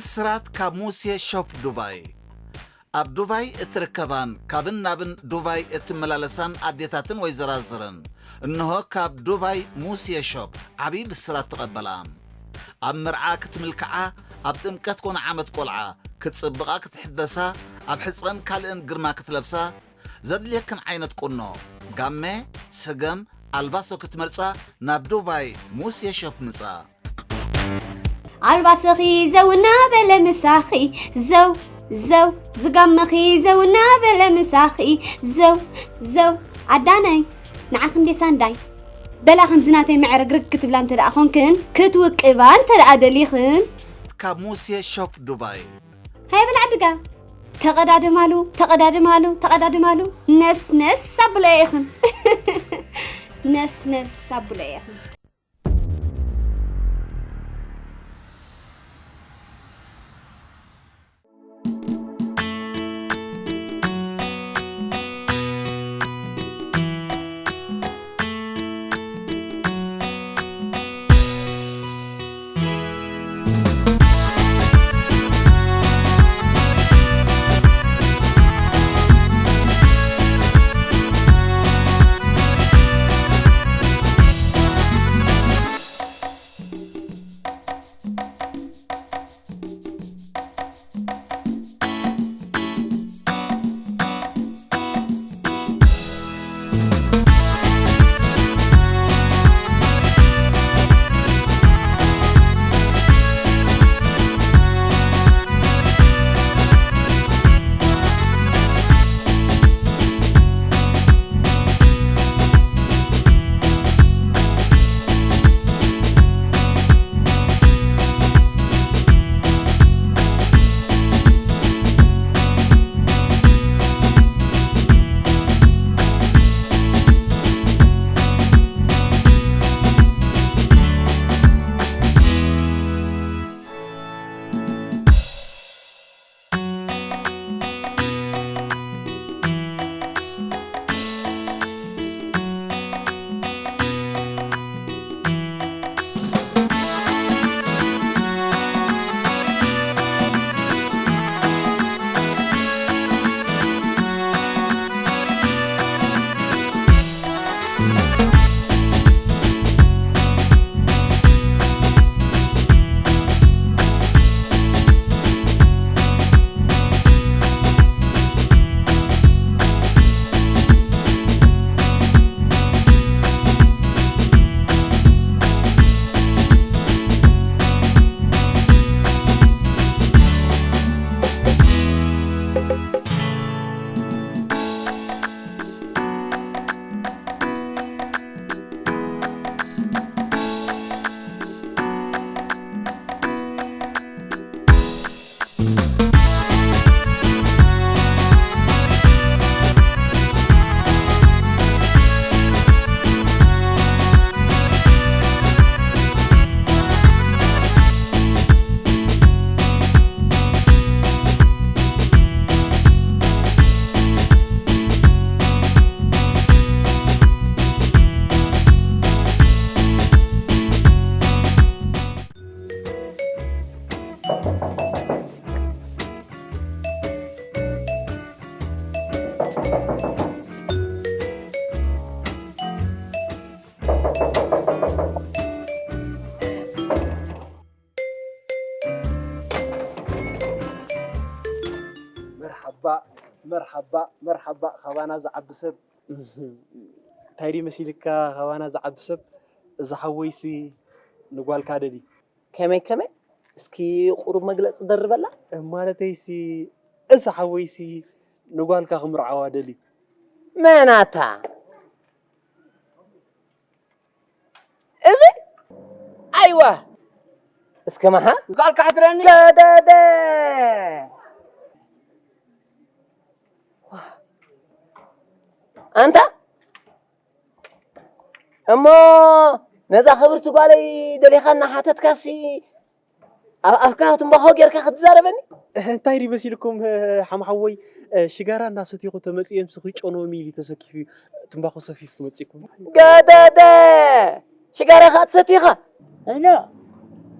ብስራት ካብ ሙሴ ሾፕ ዱባይ። ኣብ ዱባይ እትርከባን ካብን ናብን ዱባይ እትመላለሳን ኣዴታትን ወይዘራዝርን፣ እንሆ ካብ ዱባይ ሙሴ ሾፕ ዓብዪ ብስራት ተቐበላ። ኣብ መርዓ ክትምልክዓ፣ ኣብ ጥምቀት ኮነ ዓመት ቆልዓ ክትጽብቓ ክትሕበሳ፣ ኣብ ሕጸን ካልእን ግርማ ክትለብሳ፣ ዘድልየክን ዓይነት ቁኖ፣ ጋመ፣ ሰገም፣ ኣልባሶ ክትመርጻ ናብ ዱባይ ሙሴ ሾፕ ምጻ። ኣልባስኺ ዘው እናበለ ምሳኺ፣ ዘው፣ ዘው፣ ዝጋመኺ ዘው እናበለ ምሳኺ፣ ዘው፣ ዘው። ኣዳነይ፣ ንዓኺ እንዴ ሳንዳይ? በላ ከምዚ ናተይ መዕረግርግ ክትብላ እንተ ደኣ ኾንክን፣ ክትውቅባ እንተ ደኣ ደሊኽን። ካብ ሙሴ ሾፕ ዱባይ። ሃይ በላ ዓድጋ፣ ተቐዳደማሉ፣ ተቐዳደማሉ፣ ተቐዳደማሉ። ነስነስ ኣብሎ ኢኽን። ነስነስ ኣብሎ ኢኽን። መርሓባ፣ መርሓባ፣ መርሓባ፣ ካባና ዝዓቢ ሰብ። እንታይ ድዩ መሲልካ፣ ካባና ዝዓቢ ሰብ? እዚ ሓወይሲ ንጓልካ ደልዩ። ከመይ፣ ከመይ? እስኪ ቁሩብ መግለጺ ደርበላ። ማለተይሲ፣ እዚ ሓወይሲ ንጓልካ ክምርዓዋ ደልዩ። መናታ? እዚ? ኣይዋ! እስከ መሓ? ጓልካ ሕድረኒ። ደደደ! ኣንታ? እሞ ነዛ ክብርቲ ጓለይ ደሊኻ እናሓተትካሲ ኣብ ኣፍካ ትንባኾ ጌርካ ክትዛረበኒ? እህ፣ እንታይ ድዩ መሲልኩም፣ እህ፣ ሓምሓወይ፣ እህ፣ ሽጋራ እናሰቲኹ ተመጺኤ ምስኺ ጨነወ ሚሊ ተሰኪፉ ትንባኾ ሰፊፉ መጺእኩም? ገደደ! ሽጋራ ኸኣ ትሰቲኻ? እኖ፣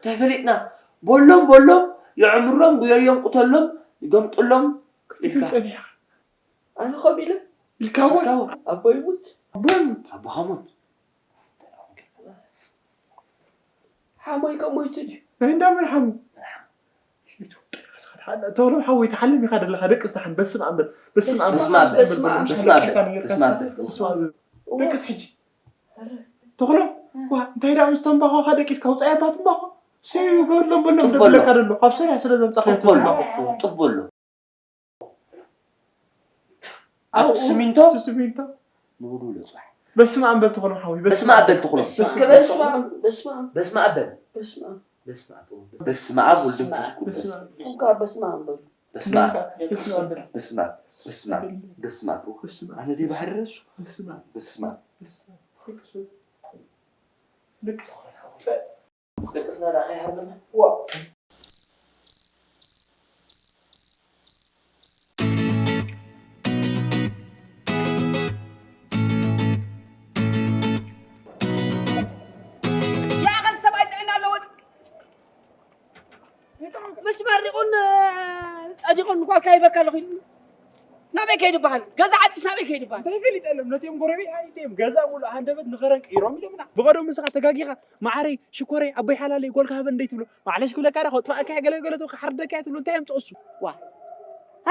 እንታይ ፈሊጥና? በሎም በሎም፣ የዕምሮም፣ ጉየዮም፣ ቁተሎም፣ ገምጥሎም ኢልካ። ጸኒሕካ። ኣነ ከምኡ ኢለ? ኢልካ እወ። ኣቦይ ሙት። ኣቦይ ሙት። ኣቦኻ ሙት። ሓሞይ ከ ሞይቱ ድዩ? ናይ እንዳ መን ሓሙ? ተኽሎም ሓወይ፣ ተሓልም ኢኻ ደለኻ፣ ደቅስ ደሓን። በስመ ኣብ በል። በስመ ኣብ በል። በስመ ኣብ በል። በስመ ኣብ በል። በስመ ኣብ በል። በስመ ኣብ በል። በስመ ኣብ በል። ደቅስ ሕጂ። ኧረ። ተኽሎም፣ ዋ፣ እንታይ ደኣ ምስ ተምባኾኻ ደቂስካ ውጻእ እባ ትምባኾ። ሰዩ በሎም በሎም ጡፍ በሎ። ደብለካ ደሎ። ካብ ሶርያ ስለ ዘምጻኻ ጡፍ በሎ። ተምባኾ። ጡፍ በሎ። ኣብቲ ኣብኡ፣ ስሚንቶ? እቲ ስሚንቶ? ንውልውሎ ጽባሕ። በስመ ኣብ በል ተኽሎም ሓወይ፣ በስመ ኣብ በል ተኽሎም። በስመ ኣብ። በስመ ኣብ። በስመ ኣብ በል። በስመ ኣብ። በስመ ኣብ። በስመ ኣብ ወልድ መንፈስ ቅዱስ። በስመ ኣብ። እንኳ በስመ ኣብ በሉ። በስመ ኣብ። በስመ ኣብ። በስመ ኣብ። በስመ ኣብ። በስመ ኣብ። በስመ ኣብ። በስመ ኣብ። ኣነ ደይ ባህሪ ረሱ። በስመ ኣብ። በስመ ኣብ። በስመ ኣብ። ደቅስ ደቅስ። ደቅስና ደኣ ከይሃርመና። ዋ። ያኸን ሰብኣይ ጥዕና ኣለዎ። ምስ መሪቑን ጸዲቑን ጓልካ ይበካ ኣለኹ ኢሉ ናበይ ከይዱ በሃል? ገዛ ዓጢስ ናበይ ከይዱ በሃል? እንታይ ፈሊጠ ኣለም? ነቲኦም ጎረቤት ሓቲተዮም ገዛ ሙሉእ ሃንደበት ንኸረን ቀይሮም ኢሎምና። ብቐደሙ ንስኻ ተጋጊኻ፣ መዓረይ፣ ሽኮረይ፣ ኣቦይ ሓላለይ፣ ጓልካ ሃበን ደይ ትብሎ። ማዕለሽ ክብለካ ዳ፣ ከጥፍኣካ እየ፣ ገለ ገለ ትብሎ፣ ክሓርደካ እየ ትብሎ፣ እንታይ የምጽኦ እሱ? ዋ። ሃ?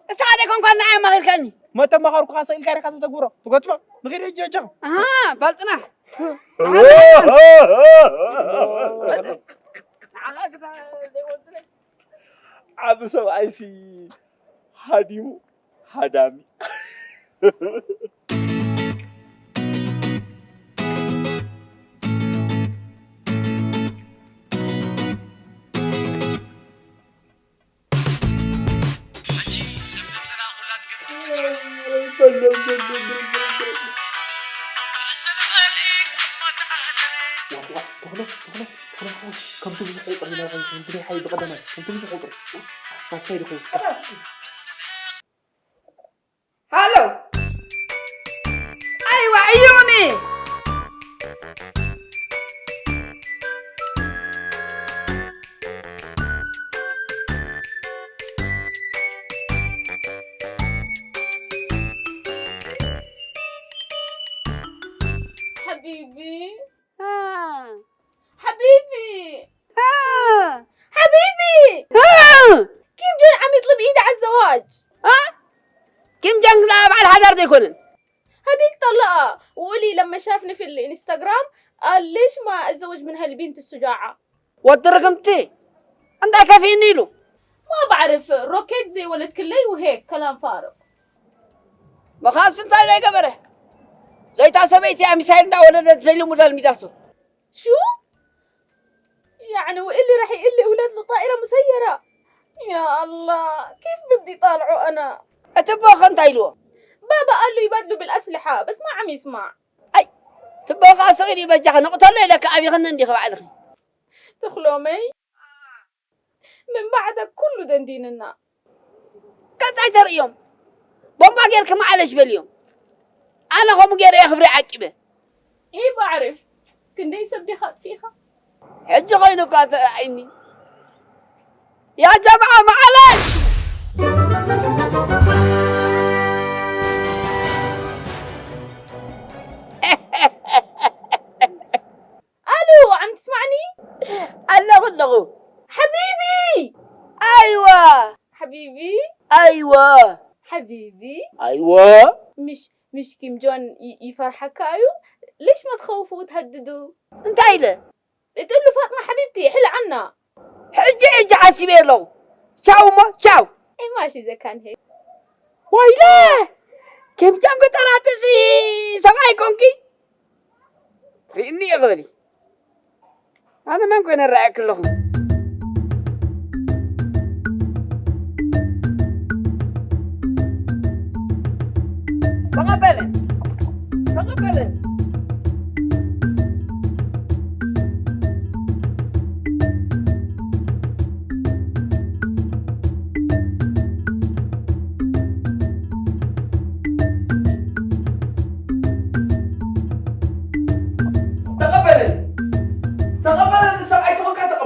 እስኻ ደይ ኮንኳ ንዓይ ኣማኺርካኒ? መተማኸርኩኻ ስቕ ኢልካ ዲኻ ተተግብሮ? ትገድፎ? ንኺድ ሕጂ በጃኹም። ኣሃ፣ በል ጽናሕ። ዓቢ ሰብኣይሲ ሃዲሙ ሃዳሚ። ሕጂ ሰብ ነጸላ ኩላ ትገድል ጸጋዕሎ። ተኽሎ፣ ተኽሎ፣ ተኽሎ፣ ተኽሎ፣ ከምቲ ብዙሕ ቁጥሪ ኢላ ኮይንካ፣ ከምቲ ናይ ሓይሊ ብቐዳማይ፣ ከምቲ ብዙሕ ቁጥሪ። ናትካይ ዶ ኮይኑ? ሃሎ። ኣይዋ፣ እዮኒ። ሓቢቢ። ها. ሓቢቢ። ها. ሓቢቢ። ها. ኪም ጆን ዓም يطلب إيدي على الزواج. ها؟ ኪም ጆንግ ላ በዓል ሓዳር ዘይኮነን። هديك طلقها. وقولي لما شافني في الانستغرام قال: ليش ما أتزوج من هالبنت الشجاعة؟ ወዲ ርግምቲ እንታይ ከፊእኒ ኢሉ? ما بعرف، روكيت زي ولد كلي وهيك كلام فارغ. መኻንስ እንታይ ደይ ገበረ? ዘይታ ሰበይቲ እያ ሚሳይል እንዳወለደት ዘይልሙድ ኣልሚዳቶ። شو؟ يعني وإلي رح يقلي أولاد لطائرة مسيرة؟ يا الله، كيف بدي طالعه أنا؟ እቲ ኣቦ ኸ እንታይ ኢልዎ? بابا قال له يبادلوا بالأسلحة، بس ما عم يسمع. ኣይ፣ እቲ ኣቦ ኸኣ ስቕ ኢሉ እዩ በጃኺ፣ ንቕተሎ ኢለኪ ኣብይኽኒ እንዲኺ ባዕልኺ። ትኽሎመይ፣ من بعدك ኩሉ ደንዲንና። ገንጻይ ተርእዮም። ቦምባ ጌርኪ መዓለሽ በልዮም። ኣነ ከምኡ ገይረ እየ ክብሪ ዓቂበ። إيه بعرف. ክንደይ ሰብ ዲኻ ኣጥፊእኻ? ሕጂ ኮይኑ እኳ ተራእይኒ። يا جماعة معلش. ألو، عم تسمعني؟ ኣለኹ ኣለኹ። ሓቢቢ! ኣይዋ! ሓቢቢ! ኣይዋ! ሓቢቢ! ኣይዋ! ምሽ፣ ምሽ ኪም ጆን ይ-፣ ይፈርሓካ እዩ? ليش ما تخوفوا وتهددوا؟ እንታይ ኢለ? تقول له فاطمة حبيبتي، حل عنا. ሕጂ፣ ሕጂ ሓሲበ ኣለኹ። ቻው እሞ፣ ቻው። إيه ماشي إذا كان هيك. ወይለ! ኪም ጆንግ ጠራጥሲ ሰብኣይ ኮንኪ? ርእኒ ኢኺ በሊ። ኣነ መን ኮይነ እረኣየኪ ኣለኹ? ተቐበለ። ተቐበለ። ተቐበለኒ። ተቐበለኒ፣ ሰብኣይ ተኾንካ ተቐበለኒ።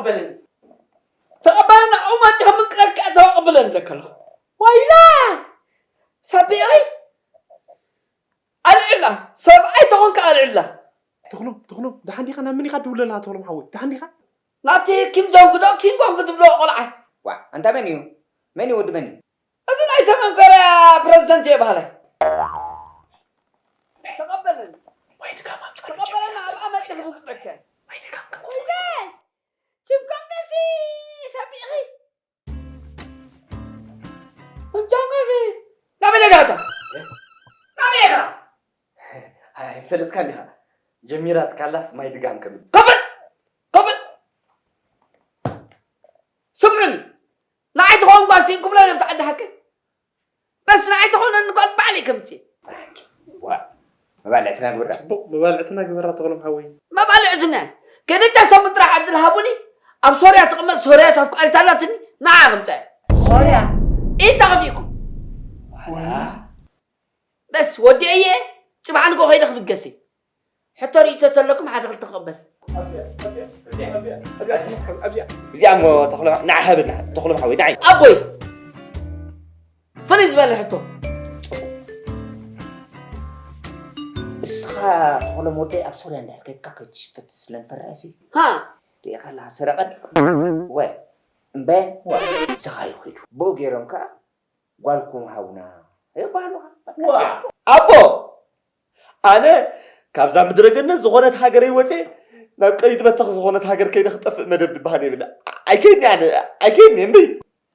ከለኹ። ዋይላ! ሳቢቐይ! ኣልዕላ! ሰብኣይ ተኾንካ ኣልዕላ! ተኽሎም፣ ተኽሎም፣ ደሓን ዲኻ? ናብ መን ኢኻ ትድውል ዘለኻ ተኽሎም ሓወይ? ደሓን ዲኻ? ናብቲ ኪም ጆንግ ዶ ኪንግ ኮንግ ትብሎ ቆልዓ። ዋ፣ ኣንታ መን እዩ? መን እዩ ወዲ መን እዩ? እዚ ናይ ሰሜን ኮርያ ፕረዚደንት እየ በሃላይ። ተቐበለኒ። ወይ ድጋፍ ኣምጻእ። ተቐበለኒ፣ ኣብኣ መጺኹ ክምጽእከ። ወይ ድጋፍ ክምጽእ። ኪም ኮንግ ሲ ሰሚዕኺ? ኪም ኮንግ ሲ ናበይ ደጋታ? ናበይ ኢኻ? ኣይፈለጥካን ዲኻ? ጀሚራትካላስ ማይ ድጋም ከም ከፍል! ከፍል! ስምዑኒ! ንዓይ ትኸውን ጓል ስኢንኩምላ እዮም ዝዓዲ ሓቂ። በስ ንዓይ ትኾነኒ ጓል ባዕለይ ከምጽእ። ዋ፣ መባልዕትና ግብራ። ጽቡቕ፣ መባልዕትና ግበራ ተኽሎም ሓወይ። መባልዕ ዝነ ክልተ ሰሙን ጥራሕ ዕድል ሃቡኒ። ኣብ ሶርያ ትቕመጥ ሶርያዊት ኣፍቃሪት ኣላትኒ፣ ንዓ ክምጽእ። ሶርያ? ኢድ ተኸፊእኩም። ዋላ? በስ ወዲአየ፣ ጽባሕ ንግሆ ከይደ ክብገስ እየ። ሕቶ ርእይቶ ተለኩም ሓደ ክልተ ክቕበል። እዚኣ እሞ ተኽሎም ንዓ ሃበና፣ ተኽሎም ሓወይ፣ ንዓይ። ኣቦይ፣ ፍልይ ዝበለ ሕቶ። እስኻ ተኽሎም ወደይ ኣብ ሶርያ እንድሕር ከድካ ከይትሽተት ስለንፈርሕሲ። ሃ? ርኢኻ ኣለኻ ሰረቐን? ወ-፣ እምበ-፣ ወ-፣ ንስኻ እዩ ኸይዱ። ብኡ ገይሮም ከኣ ጓልኩም ሃቡና የባህሉኻ። ዋ! ኣቦ! ኣነ ካብዛ ምድረ ገነት ዝኾነት ሃገረይ ወፅየ ናብ ቀይዲ በተኽ ዝኾነት ሃገር ከይደ ክጠፍእ መደብ ዝበሃል የብለ። ኣይከይድኒ ኣነ፣ ኣይከይድኒ እምቢ።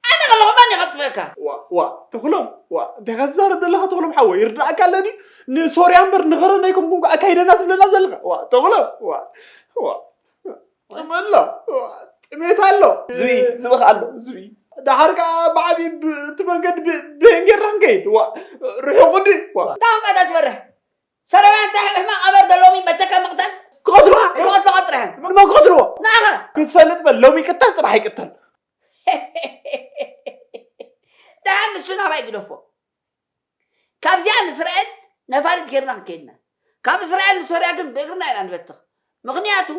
ኣነ ከለኹ መን ይኸጥፈካ? ዋ፣ ዋ፣ ተኽሎም፣ ዋ፣ እንታይ ኢኻ ትዛረብ ዘለኻ ተኽሎም ሓወይ? ይርዳእካ ኣሎ ድዩ? ንሶርያ እምበር ንኸረን ኣይኮንኩን እኮ ኣካይደና ትብለና ዘለኻ። ዋ፣ ተኽሎም፣ ዋ፣ ዋ። ጽምእ ኣሎ፣ ጥሜት ኣሎ። ዝብኢ፣ ዝብኢ ከኣ ኣሎ፣ ዝብኢ። ደሓር ከኣ ብዓብዪ ብ-፣ እቲ መንገዲ ብ-፣ ብህን ጌርና ክንከይድ። ዋ፣ ርሑቕ እንዲ፣ ዋ። እንታይ እምባ እታ ትፈርሕ? ሰራውያን እንታይ ሕማቕ ኣበር ዘለዎም እዩ፣ በቸካ ምቕታል? ክቐትሉኻ? ክቐትሉኻ ጥራሕ እዮም። ንመን ክቐትልዎ? ንዓኻ። ክትፈልጥ በል፣ ሎሚ ይቅተል፣ ጽባሕ ይቅተል። ደሓን ንሱ ናባይ ግደፎ። ካብዚኣ ንእስራኤል ነፋሪት ጌርና ክንከይድ ኢና። ካብ እስራኤል ንሶርያ ግን ብእግርና ኢና ንበትኽ። ምኽንያቱ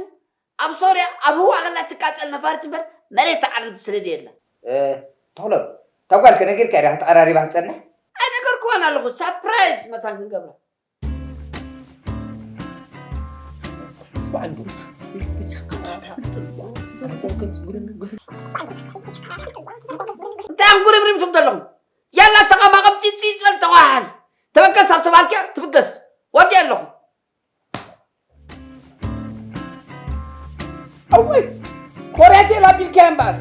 ኣብ ሶርያ ኣብ ህዋ ከላ ትቃጸል ነፋሪት እምበር መሬት ትዓርብ ስለ ዘየላ። እ፣ ተኽሎም፣ እታ ጓል ከ ነጊርካ ዲኻ ተቐራሪባ ክትጸንሕ? ኣይነገርክዋን ኣለኹ፣ ሳፕራይዝ መታን ክንገብራ። እንታይ ጉርምሪም ትብሉ ዘለኹም? ያላ ተቐማቐም ፂፅ ፂፅ በል ተኸዋሓል። ተበገስ ኣብ ተባልክያ ትብገስ። ወዲ ኣለኹ። እውይ ኮርያ ቴል ኣቢልካያ እምበኣር።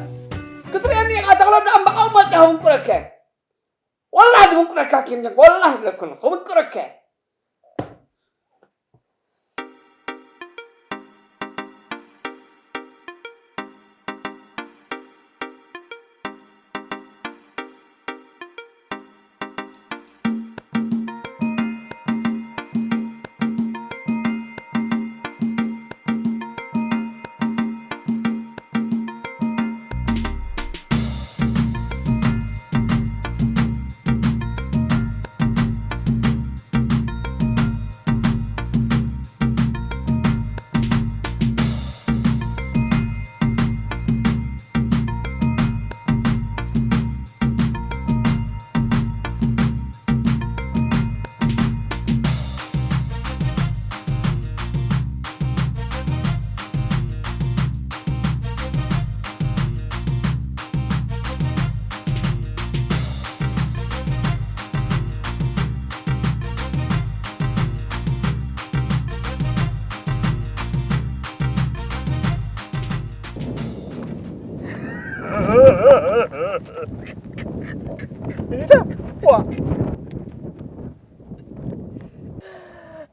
ክትርእየኒ ኢኻ ተኽሎ ዳምባቓ መፂኣ ክምቁረካ። ወላሂ ድምቁረካ ኪም ጆንግ፣ ወላሂ ድለኩን ክምቁረካ።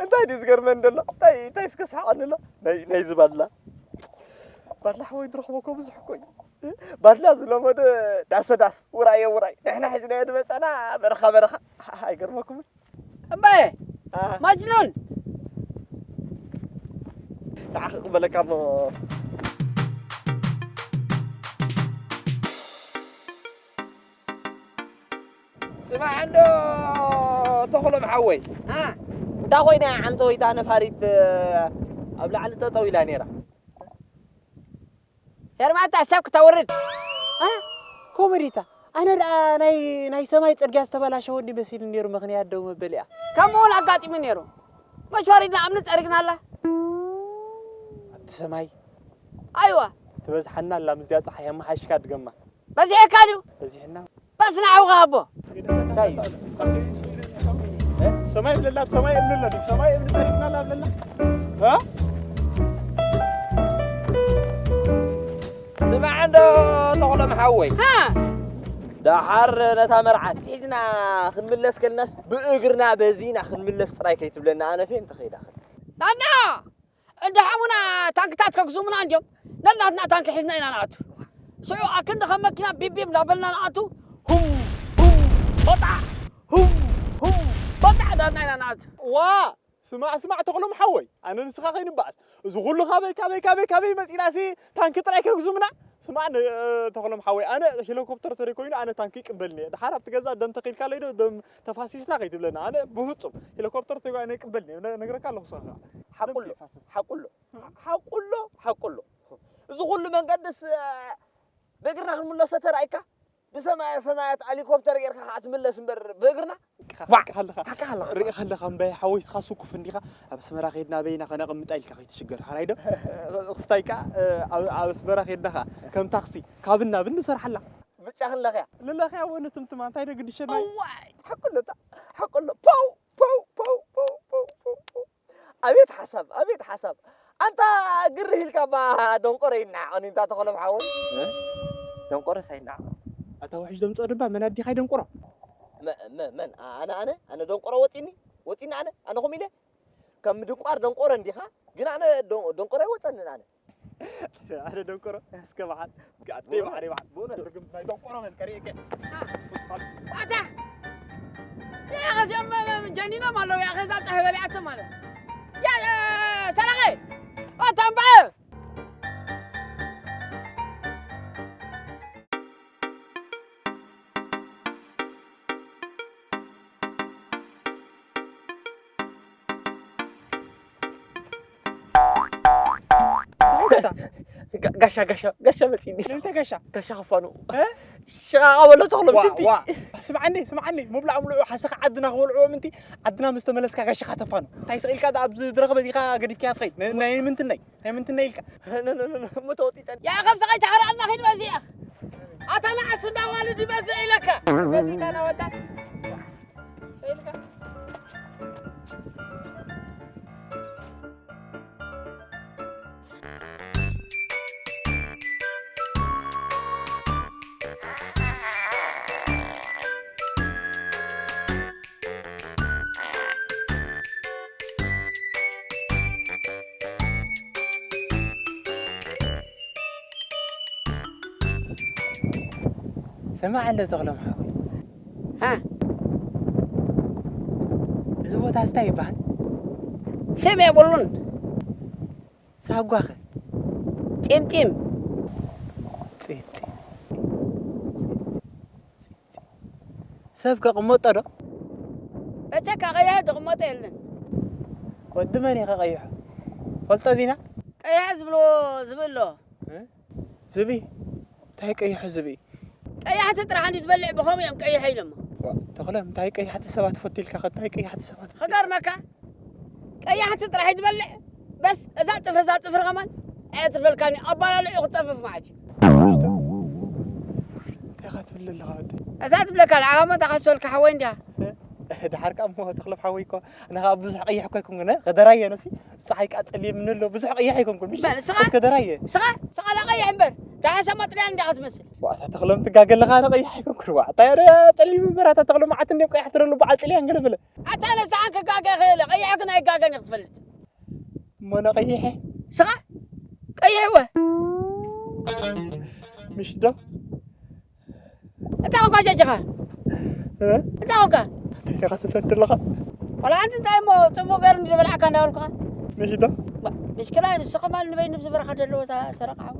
እንታይ ድዩ ዝገርመኒ ዘሎ? እንታይ፣ እንታይ እስከ ስሓቐኒ ኣሎ? ናይ፣ ናይ ዝባላ። ባላ ሓወይ ዝረኽቦ እኮ ብዙሕ እኮ እዩ። ባላ ዝለመደ ዳሰ ዳስ፣ ውራየ ውራይ። ንሕና ሒዝናዮ ዝመጻና በረኻ በረኻ። ኣይገርመኩምን? እምባየ፣ ኣ። ማጅኑን። ንዓኺ ክቕበለካ እሞ። ስማዕ እንዶ ተኽሎም ሓወይ። ኣ። እንታ ኮይና እያ ዓንተወይታ ነፋሪት ኣብ ላዕሊ ጠጠው ኢላ ነይራ? ፌርማታ ሰብ ክተውርድ። ኣ? ኮመዲታ። ኣነ ደኣ ናይ ናይ ሰማይ ጽርግያ ዝተበላሸወኒ መሲሉ ነይሩ፣ ምኽንያት ደው መበሊኣ። ከምኡ እውን ኣጋጢሙ ነይሩ። መሽ ወሪድና እምኒ ጸሪግናላ። ኣብቲ ሰማይ ኣይዋ። ትበዝሓና ኣላ ምስዚኣ ጸሓይ፣ ኣመሓይሽካ ድገማ። በዚሕካ ድዩ? በዚሕና። በስ ንዓውኻ ኣቦ። እንታይ እዩ? እ? ሰማይ ብለላ፣ ኣብ ሰማይ እምኒ ኣለና፣ ሰማይ እምኒ ጸሪግናላ ኣለና። እ? ስማዕ እንዶ ተኽሎም ሓወይ። ሃ? ደሓር ነታ መርዓት ሒዝና ክንምለስ ከልናስ ብእግርና በዚና ክንምለስ ጥራይ ከይትብለና፣ ኣነ ፌን ተኸይዳ። ናና! እንዳ ሓሙና ታንክታት ከግዙሙና እንድዮም። ነናትና ታንክ ሒዝና ኢና ንኣቱ። ሽዑ ኣክንዲ ከም መኪና ቢብ ቢብ እንዳበልና ንኣቱ። ሁም፣ ሁም፣ ቦጣ፣ ሁም፣ ሁም፣ ቦጣ እንዳልና ኢና ንኣቱ። ዋ! ስማዕ፣ ስማዕ፣ ተኽሎም ሓወይ፣ ኣነ ንስኻ ከይንበኣስ። እዚ ኩሉ ካበይ፣ ካበይ፣ ካበይ፣ ካበይ መጺናሲ ታንኪ ጥራይ ከግዙምና? ስማዕ፣ ን-፣ ተኽሎም ሓወይ፣ ኣነ ሄሊኮፕተር ተደይ ኮይኑ ኣነ ታንኪ ይቅበልኒ እየ። ድሓር ኣብቲ ገዛ ደም ተኺልካለይ ዶ፣ ደም ተፋሲስና ከይትብለና። ኣነ ብፍጹም ሄሊኮፕተር ተደይ ኣነ ይቅበልኒ እየ። ነ-፣ ነግረካ ኣለኹ፣ ንስኻ። ሓቁሎ፣ ደም ይፋስስ። ሓቁሎ። ሓቁሎ፣ ሓቁሎ። እዚ ኩሉ መንገድስ፣ ብእግርና ክንምለሶ ተራእይካ? ብሰማያ ሰማያት ሄሊኮፕተር ጌርካ ከዓ ትምለስ እምበር ብእግርና? ዋ! ሪኢኻ ኣለኻ። ሓቂ ኣለኻ። ሪኢኻ ኣለኻ እምበይ ሓወይ፣ ስኻ ስኩፍ እንዲኻ። ኣብ ኣስመራ ኸይድና በይና ኸነቐምጣ ኢልካ ከይትሽገር። ሓራይ ዶ? ክስታይ ከኣ፣ ኣብ፣ ኣብ ኣስመራ ኸይድና ኸኣ ከም ታክሲ ካብን ናብን ንሰርሓላ። ብጫ ክንለኽያ። ንለኽያ ወ ንትምትማ፣ እንታይ ዶ ግድሸና? እዋይ! ሓቁ ኣሎ እታ፣ ሓቁ ኣሎ። ፖው! ፖው፣ ፖው፣ ፖው፣ ፖው፣ ፖው፣ ፖው። ኣቤት ሓሳብ፣ ኣቤት ሓሳብ። ኣንታ ግርህ ኢልካ እባ ደንቆሮ ይናዓቐኒ፣ እንታ ተኽሎም ሓወይ። እ? ደንቆሮስ ኣይናዓቐን። ኣታ ውሕጅ ዘምጽኦ ድባ መን ኣዲኻ ደንቆሮ? መ-፣ መ-፣ መን? ኣ-፣ ኣነ፣ ኣነ? ኣነ ደንቆሮ ወጺኒ? ወጺኒ ኣነ? ኣነ ከምኡ ኢለ? ከም ምድንቋር ደንቆሮ እንዲኻ? ግን ኣነ ዶ-፣ ደንቆሮ ኣይወጸንን ኣነ። ኣነ ደንቆሮ፣ እስከ በዓል፣ ኣደይ በዓል፣ በዓል፣ ብእውነት ርግም ናይ ደንቆሮ መን ከርእየከ። ኣታ! ያ፣ ከዚኦም መ-፣ መ-፣ ጀኒኖም ኣለዉ፣ ያ፣ ከዛ ጣህ በሊዓቶም ኣለ። ያ፣ ያ፣ ሰራቐ! ኣታ እምበኣር! ጋ-፣ ጋሻ፣ ጋሻ፣ ጋሻ መጺኒ። ንምንታይ ጋሻ? ጋሻ ክፋኑ። እ? ሻቓ በሎ ተኽሎም ዋ፣ ሽንቲ። ዋ። ስምዓኒ፣ ስምዓኒ። ምብላዕ ምልዑ ሓሰኻ ዓድና ክበልዕዎ ምንቲ፣ ዓድና ምስ ተመለስካ ጋሻኻ ተፋኑ። እንታይ ስቕ ኢልካ ደኣ ኣብዚ ዝረኸበ ዲኻ ገዲፍካያ ትኸይድ? ን-፣ ናይ ምንትነይ? ናይ ምንትነይ ኢልካ? ነ-፣ ነ-፣ ነ-፣ ነ-፣ እሞ ተወጢጠኒ። ያ፣ ከምዚ ከይትሓርቐልና ኺድ በዚኣ። ኣታ ንዓስ እንዳዋልድ ይበዝሕ ኢለካ። በዚካ ናወዳ። ኢልካ። ስማዕ ኣሎ ተኽሎም ሓወይ። ሃ? እዚ ቦታ እንታይ ይበሃል? ስም የብሉን። ሳጓኸ? ጢምጢም። ጺምጺም። ሰብ ከቕመጦ ዶ? በጃካ ቀያሕ ዝቕመጦ የለን። ወዲ መን ኢኸ ቀይሑ? ፈልጦ ዚና? ቀያሕ ዝብሎ ዝብኢ ኣሎ። እ? ዝብኢ? እንታይ ቀይሑ ዝብኢ? ቀያሕቲ ጥራሕ እንዲ ትበልዕ ብኸምኡ እዮም ቀይሐ ኢሎሞ። ዋ፣ ተኽለ፣ እንታይ ቀያሕቲ ሰባት ፈቱ ኢልካ ኸ? እንታይ ቀያሕቲ ሰባት ፈቱ? ክገርመካ፣ ቀያሕቲ ጥራሕ እዩ ዝበልዕ። በስ እዛ ጽፍሪ፣ እዛ ጽፍሪ ከማን ኣየትርፈልካን እዩ። ኣባላልዑ ክጸፍፍ ማለት እዩ። እንታይ ኢኻ ትብል ኣለኻ ወዲ? እዛ ትብለካ ንዓኻ መታ ካሰልካ ሓወይ እንዲያ። እ? ድሓር ከኣ እሞ ተኽሎም ሓወይ እኮ፣ ኣነ ኸኣ ብዙሕ ቀይሕ እኮ ኣይኮንኩን፣ እ? ከደራየ ነሲ፣ ንስኻ ኣይከኣ ጸሊም ምን ኣሎ፣ ብዙሕ ቀይሕ ኣይኮንኩን፣ ምሽ? መን፣ ንስኻ? ከደራየ። ንስኻ? ንስኻ ደኣ ቀይሕ እምበር፣ ደሓን ሰብ ጥልያን እንዲኻ ትመስል። ዋ፣ ኣታ ተኽሎም ትጋገ ኣለኻ፣ ኣነ ቀይሕ ኣይኮንኩን። ዋ፣ ኣታ ያደ ጸሊም እምበር፣ ኣታ ተኽሎም መዓት እንድዮም ቀያሕቲ ደሎ፣ በዓል ጥልያን ገለ በለ። ኣታ ኣነስ ደሓን ክጋገ ይኽእል፣ ቀይሕ ግን ኣይጋገን እየ ክትፈልጥ። እሞ ኣነ ቀይሐ? ንስኻ? ቀይሕ እወ። ምሽ ዶ? እንታይ ኾንካ ጀጅኻ? እ? እንታይ ኾንካ? እንታይ ኢኻ ትብለኒ ዘለኻ? ዋላ ሓንቲ እንታይ እሞ ጽቡቕ ገይሩ እንዲ ዝበላዕካ እንዳበልኩኻ። ምሽ ዶ? ባ፣ ምሽክላ ንሱ ኸማን ንበይኑ ዝበረኻ ደለዎ ሰ-፣ ሰረቕ ዓው።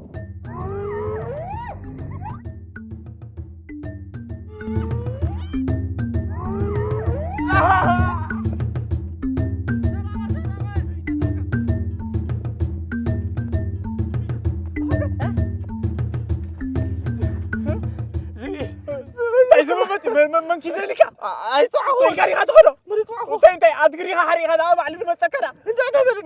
መን መን መን ኪደልካ? ኣይተዋዕኹ። ሰልካ ዲኻ ትኸዶ? እንታይ እንታይ ኣድግሪኻ ሓሪኻ ደኣ ባዕሉ ንመጸካ ደኣ። እንታይ እንታይ በል።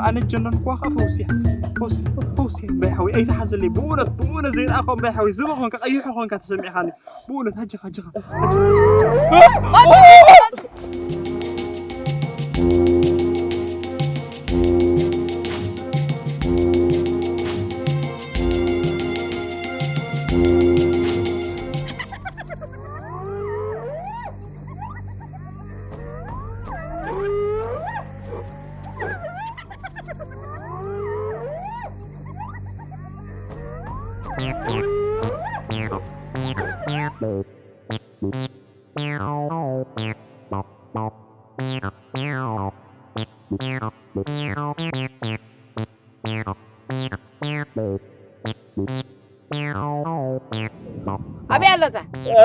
ኣነ ጀነንኳ ፈውሲ ፈውሲ ፈውሲ እምበይ ሓዊ ኣይተሓዘለይ ብእውነት ብእውነት ዘይረኣኸ እምበይ ሓዊ ዝበ ኮንካ ቀይሑ ኮንካ ተሰሚዕኻኒ ብእውነት ኣጀኻ ኣጀኻ ኣበይ ኣሎ እዛ? እ?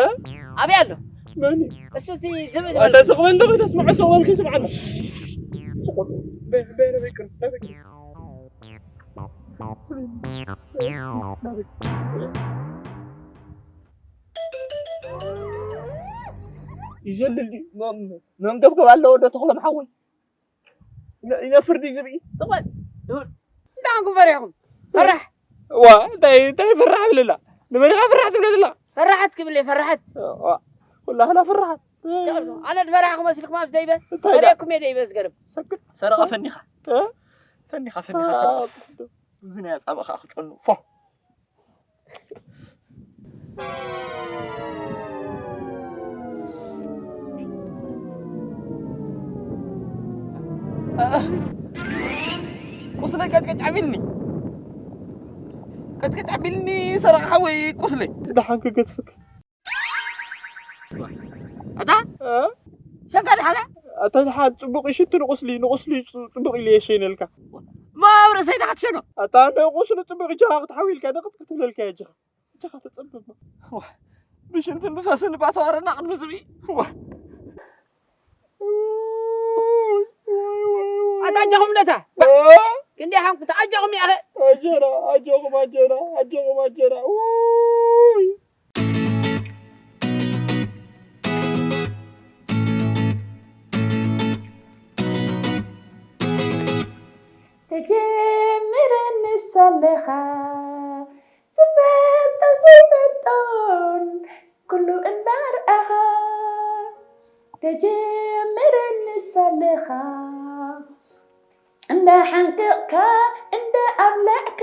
ኣበይ ኣሎ? መን እዩ? እሱ እቲ ዝብኢ ዝበለ። ኣንተ ስቕ በል፣ ተስምዖ ስቕ በል፣ ከይስምዓና። ስቕ በል። በይ፣ በይ፣ ናበይ ቅርብ፣ ናበይ ቅርብ። ናበይ ቅርብ። ይዘልል ድዩ? መ-፣ መ-፣ መንገብገብ ኣለዎ ዶ ተኽሎም ሓወይ? ይነ-፣ ይነፍር ድዩ ዝብኢ? ስቕ በል። እንታይ ኮንኩም ፈሪሕኩም? ፈራሕ። ዋ፣ እንታይ፣ እንታይ ፈራሕ ብለላ? ንመን ኢኻ ፈራሕ ትብለ ዘላ? ፈራሓት ክብል እየ፣ ፈራሓት። ዋ፣ ኩላህና ፈራሓት። ጨሉ፣ ኣነ ድፈራሕኩ መስልኩም ኣብዚ ደይበ? እንታይ ደኣ? ፈሪሕኩም እየ ደይበ ዝገርም። ሰክት። ሰረቐ ፈኒኻ። እ? ፈኒኻ፣ ፈኒኻ፣ ሰረቐ። አ፣ እዚ ናይ ኣጻብእ ኸኣ ክጨኑ። ፎ። ቁስለይ ቀጭቀጭ ኣቢልኒ። ቀጭቀጭ ኣቢልኒ ሰራቂ ሓወይ ቁስለይ። ደሓን ክገድፈካ። ኣታ? እ? ሸንካ ደሓና? ኣታ ደሓን ጽቡቕ ይሽቱ ንቁስሊ፣ ንቁስሊ ጽ-፣ ጽቡቕ ኢሉ የሸይነልካ። ማ ኣብ ርእሰይ ደሓ ትሸኖ? ኣታ ንቁስሊ ጽቡቕ እጃኻ ክትሓዊልካ ንቕጽ ክትብለልካ እያ እጃኻ። እጃኻ ተጸብብ። ዋ፣ ብሽንትን ብፈስን ባተዋረና ቅድሚ ዝብኢ። ዋ። ኣታ ኣጆኹም ነታ። እ? ክንደይ ሓንኩት ኣጆኹም ያኸ። ኣጆና፣ ኣጆኹም፣ ኣጆና፣ ኣጆኹም፣ ኣጆና። ውይ። ተጀምረኒ ሳለኻ ዝፈልጦን ዘይፈልጦን ኩሉ እንዳርኣኻ ተጀምረኒ ሳለኻ እንዳ ሓንቅቕካ እንዳ ኣብላዕካ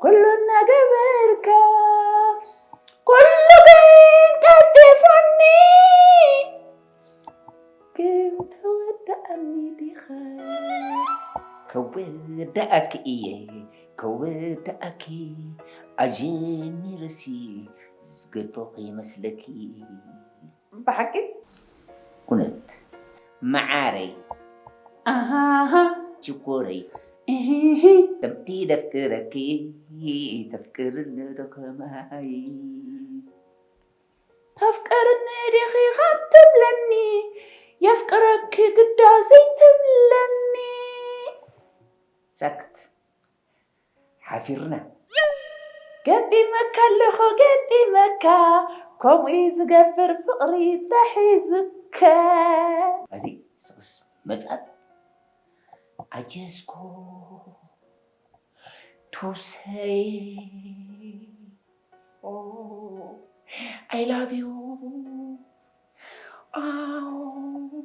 ኩሉ እናገበርካ ኩሉ ግን ቀልጢፉኒ ግን ተወዳእኒ ዲኻ? ከወዳእኪ እየ ከወዳእኪ ኣጀሚረሲ ዝገድፎ ከይመስለኪ። ብሓቂ? እውነት መዓረይ ኣሃሃ ሽኮረይ እሂሂ ከምቲ ደፍቅረኪ ተፍቅርኒ ዶ ከማይ። ተፍቅርኒ ዲኺ ካብ ትብለኒ የፍቅረኪ ግዳ ዘይትብለኒ። ሳክት ሓፊርና። ገጢመካ ኣለኹ ገጢመካ ከምኡ እዩ ዝገብር ፍቕሪ ተሒዙካ። እዚ ስቕስ መጻጽ ኣጀስኮ ቱሰይ Oh, I love you. Oh.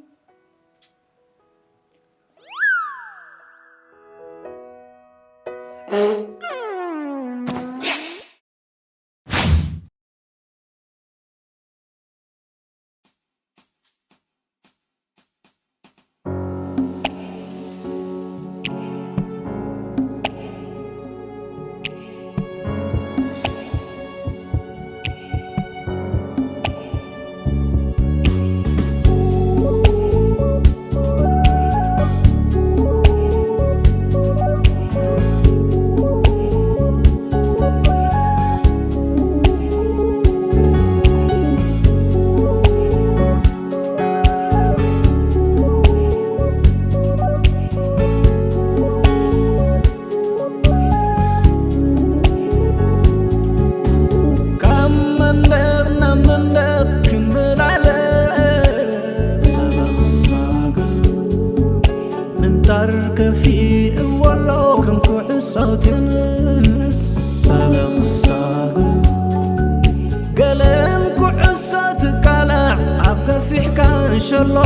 ካብ መንደር ናብ መንደር ክመላለስ፣ ሳበ ክሳገር ምንጣር ከፊእዎ ኣሎ ከም ኩዕሶ ቴንስ። ሳበ ክሳገር ገለን ኩዕሶ ትቃላዕ ኣብ ገፊሕ ካንሸሎ።